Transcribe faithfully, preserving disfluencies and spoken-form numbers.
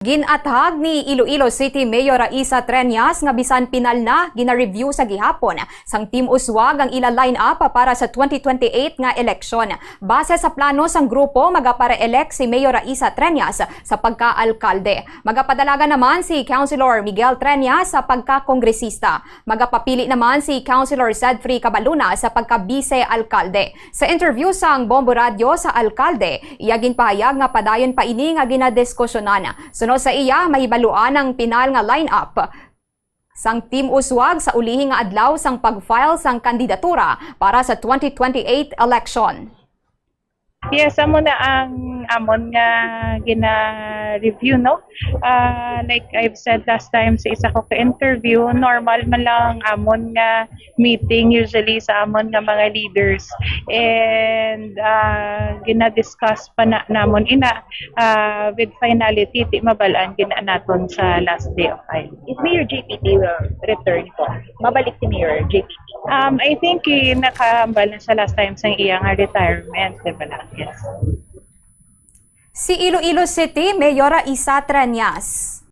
Ginathag ni Iloilo City Mayor Raisa Treñas nga bisan pinal na gina-review sa gihapon sang Team Uswag ang ila line-up para sa twenty twenty-eight nga eleksyon. Base sa plano sang grupo, magapare-elect si Mayor Raisa Treñas sa pagka-alkalde. Magapadalagan naman si Councilor Miguel Treñas sa pagka-kongresista. Magapapili naman si Councilor Zedfrey Cabaluna sa pagka-bise-alkalde. Sa interview sang Bombo Radyo sa alkalde, iya ginpahayag nga padayon pa ini nga ginadiskusyonan. Sunod sa iya, mahibaluan ang pinal nga line-up sang Team Uswag sa ulihi nga adlaw sang pag-file sang kandidatura para sa twenty twenty-eight election. Yes, amo na ang amon nga gina-review, no? Ah, like I've said last time sa isa ko ka interview, normal man lang amon nga meeting usually sa amon nga mga leaders. And ah, gina-discuss pa na namon ina, ah, with finality, ti mabal-an gina naton sa last day of filing. Is Mayor J P T will return po? Mabalik si Mayor J P T? Um, I think eh, nakahambal na siya last time sa iya nga retirement, di ba lang? Yes. Si Iloilo City Mayor Raisa Treñas.